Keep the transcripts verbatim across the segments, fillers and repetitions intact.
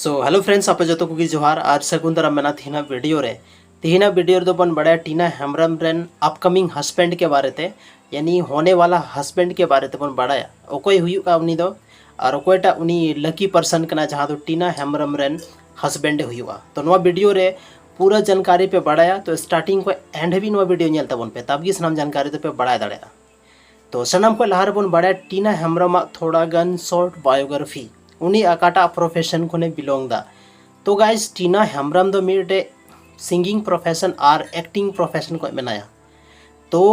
So hello friends, ᱟᱯᱮ ᱡᱚᱛᱚ ᱠᱚᱜᱮ ᱡᱚᱦᱟᱨ ᱟᱨ ᱥᱟᱹᱜᱩᱱ ᱫᱟᱨᱟᱢ ᱢᱮᱱᱟᱜᱼᱟ ᱛᱤᱦᱤᱧᱟᱜ ᱵᱷᱤᱰᱤᱭᱳ ᱨᱮ᱾ ᱛᱤᱦᱤᱧᱟᱜ ᱵᱷᱤᱰᱤᱭᱳ ᱨᱮᱫᱚ ᱵᱚᱱ ᱵᱟᱲᱟᱭᱟ ᱴᱤᱱᱟ ᱦᱮᱢᱵᱨᱚᱢ ᱨᱮᱱ ᱟᱯᱠᱟᱢᱤᱝ ᱦᱟᱥᱵᱮᱱᱰ ᱠᱮ ᱵᱟᱨᱮ ᱛᱮ, ᱭᱟᱱᱤ ᱦᱳᱱᱮ ᱣᱟᱞᱟ ᱦᱟᱥᱵᱮᱱᱰ ᱠᱮ ᱵᱟᱨᱮ ᱛᱮᱵᱚᱱ ᱵᱟᱲᱟᱭᱟ, ᱚᱠᱚᱭ ᱦᱩᱭᱩᱜᱼᱟ ᱩᱱᱤ ᱫᱚ ᱟᱨ ᱚᱠᱚᱭᱴᱟᱜ ᱩᱱᱤ ᱞᱟᱠᱤ ᱯᱟᱨᱥᱚᱱ ᱠᱟᱱᱟ ᱡᱟᱦᱟᱸ ᱫᱚ ᱴᱤᱱᱟ ᱦᱮᱢᱵᱨᱚᱢ ᱨᱮᱱ ᱦᱟᱥᱵᱮᱱᱰ ᱮ ᱦᱩᱭᱩᱜᱼᱟ᱾ ᱛᱚ ᱱᱚᱣᱟ ᱵᱷᱤᱰᱤᱭᱳ ᱨᱮ ᱯᱩᱨᱟᱹ ᱡᱟᱱᱠᱟᱨᱤ ᱯᱮ ᱵᱟᱲᱟᱭᱟ, ᱛᱚ ᱥᱴᱟᱨᱴᱤᱝ ᱠᱷᱚᱱ ᱮᱱᱰ ᱦᱟᱹᱵᱤᱡ ᱱᱚᱣᱟ ᱵᱷᱤᱰᱤᱭᱳ ᱧᱮᱞ ᱛᱟᱵᱚᱱ ᱯᱮ, ᱛᱟᱵᱜᱮ ᱥᱟᱱᱟᱢ ᱡᱟᱱᱠᱟᱨᱤ ᱫᱚᱯᱮ ᱵᱟᱲᱟᱭ ᱫᱟᱲᱮᱭᱟᱜᱼᱟ᱾ ᱛᱚ ᱥᱟᱱᱟᱢ ᱠᱷᱚᱱ ᱞᱟᱦᱟ ᱨᱮᱵᱚᱱ ᱵᱟᱲᱟᱭᱟ ᱴᱤᱱᱟ ᱦᱮᱢᱵᱨᱚᱢᱟᱜ ᱛᱷᱚᱲᱟ ᱜᱟᱱ ᱥᱚᱨᱴ ᱵᱟᱭᱳᱜᱨᱟᱯᱷᱤ, ᱩᱱᱤ ᱚᱠᱟᱴᱟᱜ ᱯᱨᱚᱯᱷᱮᱥᱚᱱ ᱠᱷᱚᱱᱮ ᱵᱤᱞᱚᱝ ᱫᱟ᱾ ᱛᱚ ᱜᱟᱭᱥ, ᱴᱤᱱᱟ ᱦᱮᱢᱵᱨᱚᱢ ᱫᱚ ᱢᱤᱫᱴᱮᱡ ᱥᱤᱝᱜᱤᱝ ᱯᱨᱚᱯᱷᱮᱥᱚᱱ ᱟᱨ ᱮᱠᱴᱤᱝ ᱯᱨᱚᱯᱷᱮᱥᱚᱱ ᱠᱷᱚᱱ ᱢᱮᱱᱟᱭᱟ᱾ ᱛᱚ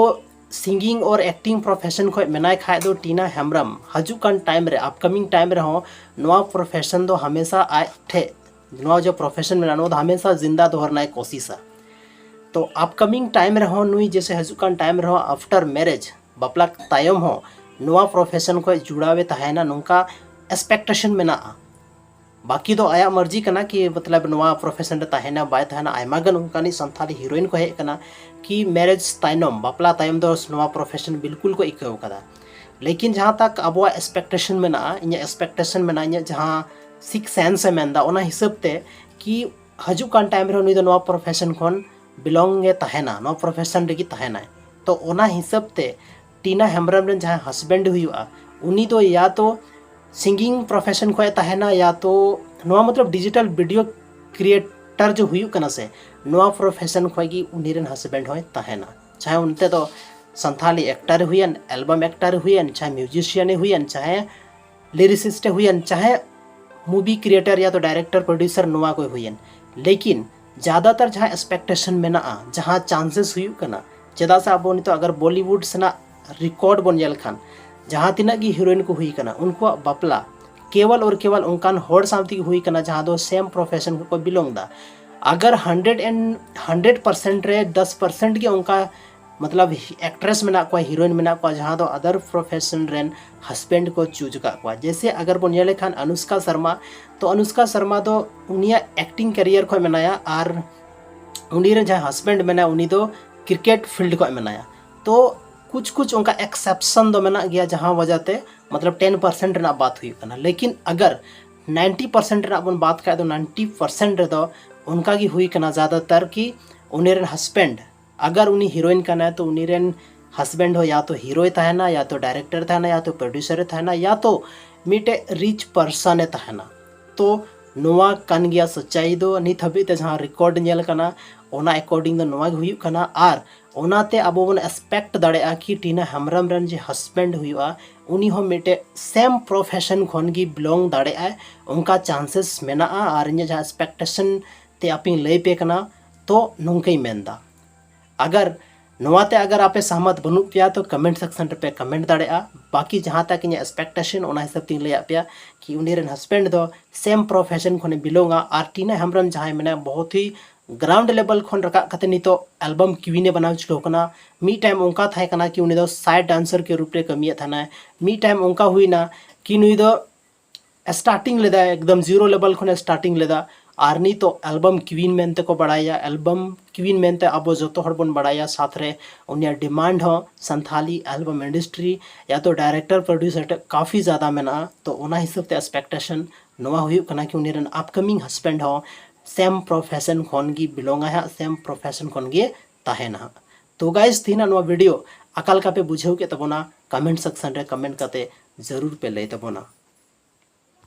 ᱥᱤᱝᱜᱤᱝ ᱚᱨ ᱮᱠᱴᱤᱝ ᱯᱨᱚᱯᱷᱮᱥᱚᱱ ᱠᱷᱚᱱ ᱢᱮᱱᱟᱭ ᱠᱷᱟᱡ ᱫᱚ ᱴᱤᱱᱟ ᱦᱮᱢᱵᱨᱚᱢ ᱦᱤᱡᱩᱜ ᱠᱟᱱ ᱴᱟᱭᱤᱢ ᱨᱮ, ᱟᱯᱠᱟᱢᱤᱝ ᱴᱟᱭᱤᱢ ᱨᱮᱦᱚᱸ ᱱᱚᱣᱟ ᱯᱨᱚᱯᱷᱮᱥᱚᱱ ᱫᱚ ᱦᱟᱢᱮᱥᱟ ᱟᱡ ᱴᱷᱮᱡ, ᱱᱚᱣᱟ ᱡᱮ ᱯᱨᱚᱯᱷᱮᱥᱚᱱ ᱢᱮᱱᱟᱜᱼᱟ, ᱱᱚᱣᱟ ᱫᱚ ᱦᱟᱢᱮᱥᱟ ᱡᱤᱱᱫᱟ ᱫᱚᱦᱚ ᱨᱮᱱᱟᱜ ᱮ ᱠᱳᱥᱤᱥᱟ᱾ ᱛᱚ ᱟᱯᱠᱟᱢᱤᱝ ᱴᱟᱭᱤᱢ ᱨᱮᱦᱚᱸ ᱱᱩᱭ ᱡᱮᱥᱮ ᱦᱤᱡᱩᱜ ᱠᱟᱱ ᱴᱟᱭᱤᱢ ᱨᱮᱦᱚᱸ ᱟᱯᱷᱴᱟᱨ ᱢᱮᱨᱮᱡᱽ, ᱵᱟᱯᱞᱟ ᱛᱟᱭᱚᱢ ᱦᱚᱸ ᱱᱚᱣᱟ ᱯᱨᱚᱯᱷᱮᱥᱚᱱ ᱠᱷᱚᱱ ᱡᱩᱲᱟᱣ ᱮ ᱛᱟᱦᱮᱱᱟ, ᱱᱚᱝᱠᱟ ᱮᱠᱥᱯᱮᱠᱴᱮᱥᱚᱱ ᱢᱮᱱᱟᱜᱼᱟ᱾ ᱵᱟᱹᱠᱤ ᱫᱚ ᱟᱭᱟᱜ ᱢᱟᱨᱡᱤ ᱠᱟᱱᱟ ᱠᱤ ᱢᱚᱛᱞᱚᱵ ᱱᱚᱣᱟ ᱯᱨᱚᱯᱷᱮᱥᱚᱱ ᱨᱮ ᱛᱟᱦᱮᱱᱟ ᱵᱟᱭ ᱛᱟᱦᱮᱱᱟ᱾ ᱟᱭᱢᱟ ᱜᱟᱱ ᱚᱱᱠᱟᱱᱤᱡ ᱥᱟᱱᱛᱟᱲᱤ ᱦᱤᱨᱳᱭᱤᱱ ᱠᱚ ᱦᱮᱡ ᱟᱠᱟᱱᱟ ᱠᱤ ᱢᱮᱨᱮᱡᱽ ᱛᱟᱭᱱᱚᱢ, ᱵᱟᱯᱞᱟ ᱛᱟᱭᱚᱢ ᱫᱚ ᱱᱚᱣᱟ ᱯᱨᱚᱯᱷᱮᱥᱚᱱ ᱵᱤᱞᱠᱩᱞ ᱠᱚ ᱤᱠᱟᱹᱣ ᱠᱟᱫᱟ᱾ ᱞᱮᱠᱤᱱ ᱡᱟᱦᱟᱸ ᱛᱟᱠ ᱟᱵᱚᱣᱟᱜ ᱮᱠᱥᱯᱮᱠᱴᱮᱥᱚᱱ ᱢᱮᱱᱟᱜᱼᱟ, ᱤᱧᱟᱹᱜ ᱮᱠᱥᱯᱮᱠᱴᱮᱥᱚᱱ ᱢᱮᱱᱟᱜᱼᱟ, ᱤᱧᱟᱹᱜ ᱡᱟᱦᱟᱸ ᱥᱤᱠᱥ ᱥᱮᱱᱥ ᱮ ᱢᱮᱱᱫᱟ, ᱚᱱᱟ ᱦᱤᱥᱟᱹᱵ ᱛᱮ ᱠᱤ ᱦᱤᱡᱩᱜ ᱠᱟᱱ ᱴᱟᱭᱤᱢ ᱨᱮ ᱱᱩᱭ ᱫᱚ ᱱᱚᱣᱟ ᱯᱨᱚᱯᱷᱮᱥᱚᱱ ᱠᱷᱚᱱ ᱵᱤᱞᱚᱝ ᱮ ᱛᱟᱦᱮᱱᱟ, ᱱᱚᱣᱟ ᱯᱨᱚᱯᱷᱮᱥᱚᱱ ᱨᱮᱜᱮ ᱛᱟᱦᱮᱱᱟᱭ᱾ ᱛᱚ ᱚᱱᱟ ᱦᱤᱥᱟᱹᱵ ᱛᱮ ᱴᱤᱱᱟ ᱦᱮᱢᱵᱨᱚᱢ ᱨᱮᱱ ᱡᱟᱦᱟᱸᱭ ᱦᱟᱥᱵᱮᱱᱰ ᱦᱩᱭᱩᱜᱼᱟ, ᱩᱱᱤ ᱫᱚ ᱭᱟ ᱛᱚ ᱥᱤᱝᱜᱤᱝ ᱯᱨᱚᱯᱷᱮᱥᱚᱱ ᱠᱷᱚᱱ ᱮ ᱛᱟᱦᱮᱱᱟ, ᱭᱟ ᱛᱚ ᱱᱚᱣᱟ ᱢᱚᱛᱞᱚᱵ ᱰᱤᱡᱤᱴᱟᱞ ᱵᱷᱤᱰᱤᱭᱳ ᱠᱨᱤᱭᱮᱴᱟᱨ ᱡᱮ ᱦᱩᱭᱩᱜ ᱠᱟᱱᱟ ᱥᱮ, ᱱᱚᱣᱟ ᱯᱨᱚᱯᱷᱮᱥᱚᱱ ᱠᱷᱚᱱ ᱜᱮ ᱩᱱᱤ ᱨᱮᱱ ᱦᱟᱥᱵᱮᱱᱰ ᱦᱚᱸᱭ ᱛᱟᱦᱮᱱᱟ᱾ ᱪᱟᱦᱮ ᱚᱱᱛᱮ ᱫᱚ ᱥᱟᱱᱛᱷᱟᱞᱤ ᱮᱠᱴᱟᱨ ᱦᱩᱭᱮᱱ, ᱮᱞᱵᱟᱢ ᱮᱠᱴᱟᱨ ᱦᱩᱭᱮᱱ, ᱪᱟᱦᱮ ᱢᱤᱣᱡᱤᱥᱤᱭᱟᱱ ᱮ ᱦᱩᱭᱮᱱ, ᱪᱟᱦᱮ ᱞᱤᱨᱤᱥᱤᱥᱴ ᱮ ᱦᱩᱭᱮᱱ, ᱪᱟᱦᱮ ᱢᱩᱵᱷᱤ ᱠᱨᱤᱭᱮᱴᱟᱨ ᱭᱟ ᱛᱚ ᱰᱟᱭᱨᱮᱠᱴᱚᱨ ᱯᱨᱚᱰᱭᱩᱥᱟᱨ ᱱᱚᱣᱟ ᱠᱚᱭ ᱦᱩᱭᱮᱱ, ᱞᱮᱠᱤᱱ ᱡᱟᱫᱟᱛᱟᱨ ᱡᱟᱦᱟᱸ ᱮᱠᱥᱯᱮᱠᱴᱮᱥᱚᱱ ᱢᱮᱱᱟᱜᱼᱟ, ᱡᱟᱦᱟᱸ ᱪᱟᱱᱥᱮᱥ ᱦᱩᱭᱩᱜ ᱠᱟᱱᱟ, ᱪᱮᱫᱟᱜ ᱥᱮ ᱟᱵᱚ ᱱᱤᱛᱚᱜ ᱟᱜᱟᱨ ᱵᱚᱞᱤᱣᱩᱰ ᱥᱮᱱᱟᱜ ᱨᱮᱠᱚᱨᱰ ᱵᱚᱱ ᱧᱮᱞ ᱠᱷᱟᱱ, ᱡᱟᱦᱟᱸ ᱛᱤᱱᱟᱹᱜ ᱜᱮ ᱦᱤᱨᱳᱭᱤᱱ ᱠᱚ ᱦᱩᱭ ᱠᱟᱱᱟ, ᱩᱱᱠᱩᱣᱟᱜ ᱵᱟᱯᱞᱟ ᱠᱮᱵᱚᱞ ᱚᱨ ᱠᱮᱵᱚᱞ ᱚᱱᱠᱟᱱ ᱦᱚᱲ ᱥᱟᱶ ᱛᱮᱜᱮ ᱦᱩᱭ ᱠᱟᱱᱟ ᱡᱟᱦᱟᱸ ᱫᱚ ᱥᱮᱢ ᱯᱨᱚᱯᱷᱮᱥᱚᱱ ᱠᱷᱚᱱ ᱠᱚ ᱵᱤᱞᱚᱝ ᱫᱟ᱾ ᱟᱜᱟᱨ ᱦᱟᱱᱰᱨᱮᱰ ᱮᱱᱰ ᱦᱟᱱᱰᱨᱮᱰ ᱯᱟᱨᱥᱮᱱᱴ ᱨᱮ ᱫᱚᱥ ᱯᱟᱨᱥᱮᱱᱴ ᱜᱮ ᱚᱱᱠᱟ ᱢᱚᱛᱞᱚᱵ ᱮᱠᱴᱨᱮᱥ ᱢᱮᱱᱟᱜ ᱠᱚᱣᱟ, ᱦᱤᱨᱳᱭᱤᱱ ᱢᱮᱱᱟᱜ ᱠᱚᱣᱟ ᱡᱟᱦᱟᱸ ᱫᱚ ᱟᱫᱟᱨ ᱯᱨᱚᱯᱷᱮᱥᱚᱱ ᱨᱮᱱ ᱦᱟᱥᱵᱮᱱᱰ ᱠᱚ ᱪᱩᱡᱽ ᱟᱠᱟᱫ ᱠᱚᱣᱟ᱾ ᱡᱮᱭᱥᱮ ᱟᱜᱟᱨ ᱵᱚᱱ ᱧᱮᱞ ᱞᱮᱠᱷᱟᱱ ᱚᱱᱩᱥᱠᱟ ᱥᱚᱨᱢᱟ, ᱛᱚ ᱚᱱᱩᱥᱠᱟ ᱥᱚᱨᱢᱟ ᱫᱚ ᱩᱱᱤᱭᱟᱜ ᱮᱠᱴᱤᱝ ᱠᱮᱨᱤᱭᱟᱨ ᱠᱷᱚᱱ ᱢᱮᱱᱟᱭᱟ ᱟᱨ ᱩᱱᱤ ᱨᱮᱱ ᱡᱟᱦᱟᱸᱭ ᱦᱟᱥᱵᱮᱱᱰ ᱢᱮᱱᱟᱭᱟ ᱩᱱᱤ ᱫᱚ ᱠᱨᱤᱠᱮᱴ ᱯᱷᱤᱞᱰ ᱠᱷᱚᱱ ᱢᱮᱱᱟᱭᱟ᱾ ᱛᱚ ᱠᱩᱪ ᱠᱩᱪ ᱚᱱᱠᱟ ᱮᱠᱥᱮᱯᱥᱚᱱ ᱫᱚ ᱢᱮᱱᱟᱜ ᱜᱮᱭᱟ ᱡᱟᱦᱟᱸ ᱣᱟᱡᱟ ᱛᱮ ᱢᱚᱛᱞᱚᱵ ᱴᱮᱱ ᱯᱟᱨᱥᱮᱱᱴ ᱨᱮᱱᱟᱜ ᱵᱟᱛ ᱦᱩᱭᱩᱜ ᱠᱟᱱᱟ᱾ ᱞᱮᱠᱤᱱ ᱟᱜᱟᱨ ninety percent ᱨᱮᱱᱟᱜ ᱵᱚᱱ ᱵᱟᱛ ᱠᱷᱟᱡ ᱫᱚ ninety percent ᱨᱮᱫᱚ ᱚᱱᱠᱟ ᱜᱮ ᱦᱩᱭ ᱠᱟᱱᱟ ᱡᱟᱫᱟᱛᱟᱨ ᱠᱤ ᱩᱱᱤ ᱨᱮᱱ ᱦᱟᱥᱵᱮᱱᱰ, ᱟᱜᱟᱨ ᱩᱱᱤ ᱦᱤᱨᱳᱭᱤᱱ ᱠᱟᱱᱟᱭ ᱛᱚ ᱩᱱᱤ ᱨᱮᱱ ᱦᱟᱥᱵᱮᱱᱰ ᱦᱚᱸ ᱭᱟ ᱛᱚ ᱦᱤᱨᱳᱭ ᱛᱟᱦᱮᱱᱟ, ᱭᱟ ᱛᱚ ᱰᱟᱭᱨᱮᱠᱴᱚᱨ ᱛᱟᱦᱮᱱᱟ, ᱭᱟ ᱛᱚ ᱯᱨᱚᱰᱭᱩᱥᱟᱨᱮ ᱛᱟᱦᱮᱱᱟ, ᱭᱟ ᱛᱚ ᱢᱤᱫᱴᱮᱡ ᱨᱤᱪ ᱯᱟᱨᱥᱚᱱᱮ ᱛᱟᱦᱮᱱᱟ᱾ ᱛᱚ ᱱᱚᱣᱟ ᱠᱟᱱ ᱜᱮᱭᱟ ᱥᱚᱪᱟᱭ ᱫᱚ᱾ ᱱᱤᱛ ᱦᱟᱹᱵᱤᱡ ᱛᱮ ᱡᱟᱦᱟᱸ ᱨᱮᱠᱚᱨᱰ ᱧᱮᱞ ᱠᱟᱱᱟ, ᱚᱱᱟ ᱮᱠᱚᱨᱰᱤᱝ ᱫᱚ ᱱᱚᱣᱟ ᱜᱮ ᱦᱩᱭᱩᱜ ᱠᱟᱱᱟ᱾ ᱟᱨ ᱚᱱᱟᱛᱮ ᱟᱵᱚ ᱵᱚᱱ ᱮᱠᱥᱯᱮᱠᱴ ᱫᱟᱲᱮᱭᱟᱜᱼᱟ ᱠᱤ ᱴᱤᱱᱟ ᱦᱮᱢᱵᱨᱚᱢ ᱨᱮᱱ ᱡᱮ ᱦᱟᱥᱵᱮᱱᱰ ᱦᱩᱭᱩᱜᱼᱟ, ᱩᱱᱤ ᱦᱚᱸ ᱢᱤᱫᱴᱮᱡ ᱥᱮᱢ ᱯᱨᱚᱯᱷᱮᱥᱚᱱ ᱠᱷᱚᱱ ᱜᱮ ᱵᱤᱞᱚᱝ ᱫᱟᱲᱮᱭᱟᱜᱼᱟᱭ, ᱚᱱᱠᱟ ᱪᱟᱱᱥᱮᱥ ᱢᱮᱱᱟᱜᱼᱟ᱾ ᱟᱨ ᱤᱧᱟᱹᱜ ᱡᱟᱦᱟᱸ ᱮᱠᱥᱯᱮᱠᱴᱮᱥᱚᱱ ᱛᱮ ᱟᱯᱮᱧ ᱞᱟᱹᱭ ᱯᱮ ᱠᱟᱱᱟ, ᱛᱚ ᱱᱚᱝᱠᱟᱧ ᱢᱮᱱᱫᱟ᱾ ᱟᱜᱟᱨ ᱱᱚᱣᱟᱛᱮ ᱟᱜᱟᱨ ᱟᱯᱮ ᱥᱟᱦᱢᱟᱛ ᱵᱟᱹᱱᱩᱜ ᱯᱮᱭᱟ ᱛᱚ ᱠᱚᱢᱮᱱᱴ ᱥᱮᱠᱥᱚᱱ ᱨᱮᱯᱮ ᱠᱚᱢᱮᱱᱴ ᱫᱟᱲᱮᱭᱟᱜᱼᱟ᱾ ᱵᱟᱠᱤ ᱡᱟᱦᱟᱸ ᱛᱟᱠ ᱤᱧᱟᱹᱜ ᱮᱠᱥᱯᱮᱠᱴᱮᱥᱚᱱ ᱚᱱᱟ ᱦᱤᱥᱟᱹᱵ ᱛᱤᱧ ᱞᱟᱹᱭᱟᱫ ᱯᱮᱭᱟ ᱠᱤ ᱩᱱᱤ ᱨᱮᱱ ᱦᱟᱥᱵᱮᱱᱰ ᱫᱚ ᱥᱮᱢ ᱯᱨᱚᱯᱷᱮᱥᱚᱱ ᱠᱷᱚᱱᱮ ᱵᱤᱞᱚᱝᱟ᱾ ᱟᱨ ᱴᱤᱱᱟ ᱦᱮᱢᱵᱨᱚᱢ ᱡᱟᱦᱟᱸᱭ ᱢᱮᱱᱟᱭᱟ ᱵᱚᱦᱩᱛ ᱦᱤ ᱜᱨᱟᱣᱩᱱᱰ ᱞᱮᱵᱮᱞ ᱠᱷᱚᱱ ᱨᱟᱠᱟᱵ ᱠᱟᱛᱮ ᱱᱤᱛᱚᱜ ᱮᱞᱵᱟᱢ ᱠᱩᱭᱤᱱ ᱮ ᱵᱮᱱᱟᱣ ᱪᱩᱠᱟᱹᱣ ᱠᱟᱱᱟ᱾ ᱢᱤᱫ ᱴᱟᱭᱤᱢ ᱚᱱᱠᱟ ᱛᱟᱦᱮᱸ ᱠᱟᱱᱟ ᱠᱤ ᱩᱱᱤ ᱫᱚ ᱥᱟᱭᱤᱰ ᱰᱟᱱᱥᱟᱨ ᱠᱮ ᱨᱩᱯ ᱨᱮ ᱠᱟᱹᱢᱤᱭᱮᱫ ᱛᱟᱦᱮᱱᱟᱭ᱾ ᱢᱤᱫ ᱴᱟᱭᱤᱢ ᱚᱱᱠᱟ ᱦᱩᱭᱱᱟ ᱠᱤ ᱱᱩᱭ ᱫᱚ ᱥᱴᱟᱨᱴᱤᱝ ᱞᱮᱫᱟᱭ, ᱮᱠᱫᱚᱢ ᱡᱤᱨᱳ ᱞᱮᱵᱮᱞ ᱠᱷᱚᱱᱮ ᱥᱴᱟᱨᱴᱤᱝ ᱞᱮᱫᱟ᱾ ᱟᱨ ᱱᱤᱛᱚᱜ ᱮᱞᱵᱟᱢ ᱠᱩᱭᱤᱱ ᱢᱮᱱᱛᱮ ᱠᱚ ᱵᱟᱲᱟᱭᱟ, ᱮᱞᱵᱟᱢ ᱠᱩᱭᱤᱱ ᱢᱮᱱᱛᱮ ᱟᱵᱚ ᱡᱚᱛᱚ ᱦᱚᱲ ᱵᱚᱱ ᱵᱟᱲᱟᱭᱟ᱾ ᱥᱟᱛ ᱨᱮ ᱩᱱᱤᱭᱟᱜ ᱰᱤᱢᱟᱱᱰ ᱦᱚᱸ ᱥᱟᱱᱛᱷᱟᱞᱤ ᱮᱞᱵᱟᱢ ᱤᱱᱰᱟᱥᱴᱨᱤ ᱭᱟ ᱛᱚ ᱰᱟᱭᱨᱮᱠᱴᱚᱨ ᱯᱨᱚᱰᱭᱩᱥᱟᱨ ᱴᱷᱮᱱ ᱠᱟᱯᱷᱤ ᱡᱟᱫᱟ ᱢᱮᱱᱟᱜᱼᱟ᱾ ᱛᱚ ᱚᱱᱟ ᱦᱤᱥᱟᱹᱵ ᱛᱮ ᱮᱠᱥᱯᱮᱠᱴᱮᱥᱚᱱ ᱱᱚᱣᱟ ᱦᱩᱭᱩᱜ ᱠᱟᱱᱟ ᱠᱤ ᱩᱱᱤ ᱨᱮᱱ ᱟᱯᱠᱟᱢᱤᱝ ᱦᱟᱥᱵᱮᱱᱰ ᱦᱚᱸ ᱥᱮᱢ ᱯᱨᱚᱯᱷᱮᱥᱚᱱ ᱠᱷᱚᱱ ᱜᱮ ᱵᱤᱞᱚᱝ ᱟᱭ ᱦᱟᱸᱜ, ᱥᱮᱢ ᱯᱨᱚᱯᱷᱮᱥᱚᱱ ᱠᱷᱚᱱ ᱜᱮ ᱛᱟᱦᱮᱱᱟ ᱦᱟᱸᱜ᱾ ᱛᱚ ᱜᱟᱭᱥ, ᱛᱮᱦᱮᱧᱟᱜ ᱱᱚᱣᱟ ᱵᱷᱤᱰᱤᱭᱳ ᱚᱠᱟ ᱞᱮᱠᱟ ᱯᱮ ᱵᱩᱡᱷᱟᱹᱣ ᱠᱮᱫ ᱛᱟᱵᱚᱱᱟ? ᱠᱚᱢᱮᱱᱴ ᱥᱮᱠᱥᱚᱱ ᱨᱮ ᱠᱚᱢᱮᱱᱴ ᱠᱟᱛᱮ ᱡᱟᱹᱨᱩᱲ ᱯᱮ ᱞᱟᱹᱭ ᱛᱟᱵᱚᱱᱟ᱾